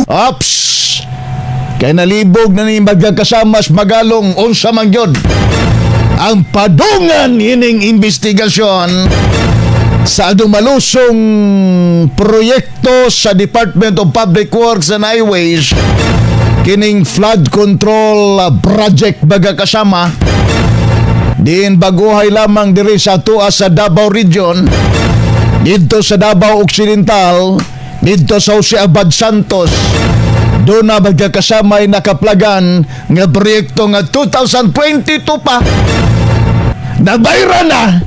Ops! Kay nalibog na ni magkakasama sa Magalong unsa man gyud ang padungan ining investigasyon sa adumalusong proyekto sa Department of Public Works and Highways kining flood control project baga kasama diin baguhay lamang diri sa atoa sa Davao Region, didto sa Davao Occidental, didto sa Jose Abad Santos. Doon na magkakasamay nakaplagan nga proyekto nga 2022 pa. Nabayra na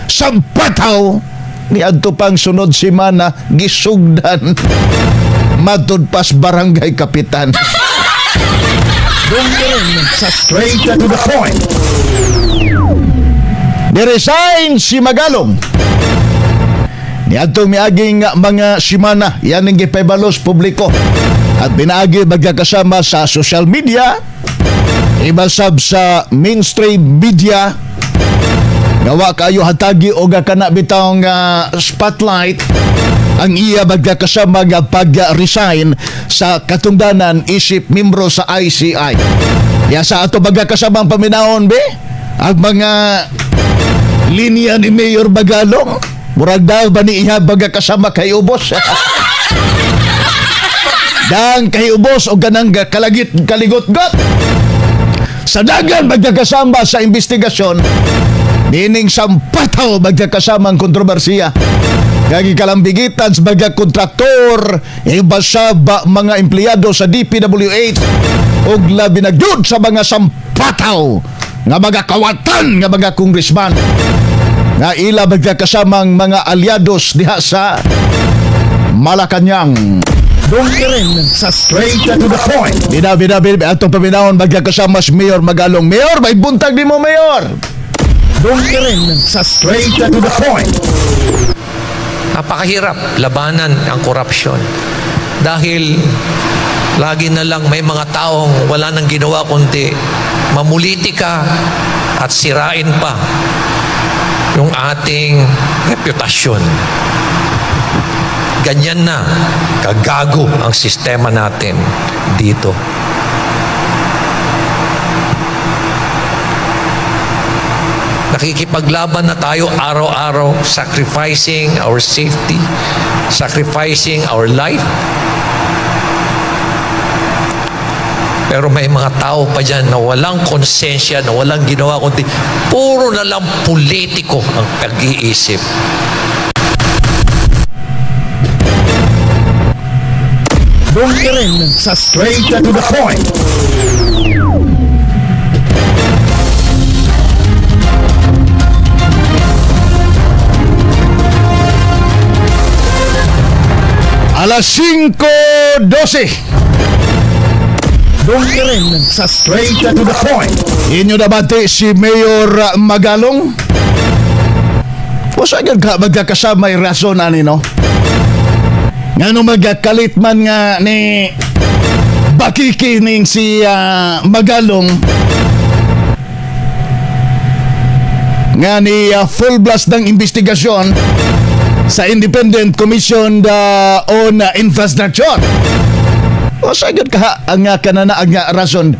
sampataw ni adto pang sunod semana gisugdan matud pas barangay kapitan. Sa straight to the point. Niresign si Magalong niadtong miaging mga semana. Yan ang gipaibalos publiko at binaagi magkakasama sa social media, ibasab sa mainstream media. Gawa kayo hatagi o kana bitawng spotlight ang iya magkakasama nga pag-resign sa katungdanan isip membro sa ICI. Ya sa ato magkakasama ang paminahon be ang mga linya ni Mayor Magalong murag daw ba ni iya magkakasama kay ubos? Dang kay ubos o ganang kalagit kaligot-got. Sa dagan magkakasama sa investigasyon nining sampataw magkakasamang kontrobersiya. Kagi kalambigitan sa mga kontraktor, iba sa mga empleyado sa DPWH ug labi na gyud sa mga sampataw nga mga kawatan nga mga congressman nga ila magkakasamang mga alyados diha sa Malacañang. Dongeren sa straight to the point. Bida atong paminahon magkakasama si Mayor Magalong. Mayor, may buntag di mo, Mayor. Dongeren sa straight to the point. Napakahirap labanan ang korupsyon dahil lagi na lang may mga taong wala nang ginawa kundi mamulitika at sirain pa yung ating reputasyon. Ganyan na kagago ang sistema natin dito. Nakikipaglaban na tayo araw-araw, sacrificing our safety, sacrificing our life. Pero may mga tao pa dyan na walang konsensya, na walang ginawa, kundi puro na lang politiko ang pag-iisip. Dongeren sa straight to the point. Alas 5:12. Dongeren sa straight to the point. Inyo nabati si Mayor Magalong? Wasa gyud ka magkakasama yung rason ani, no? Ngano magkakalit man nga ni bakikining si Magalong nga ni full blast ng investigasyon sa Independent Commission on Infrastructure. O sagot ka ang kanana ang rason.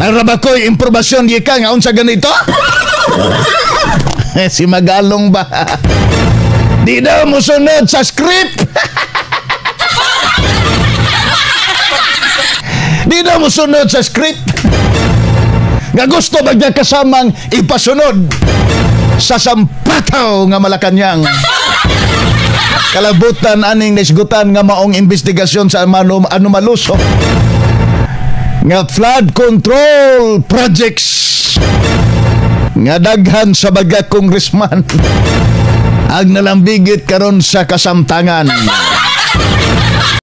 Ang ko'y impormasyon di ka nga unsa ganito? Si Magalong ba? Di daw musunod sa script. Di daw musunod sa script. Nga gusto magkakasamang ipasunod sa sampataw nga Malacañang. Kalabutan aning nisgutan nga maong investigasyon sa anomaluso nga flood control projects nga daghan sa mga congressman ang nalambigit karon sa kasamtangan.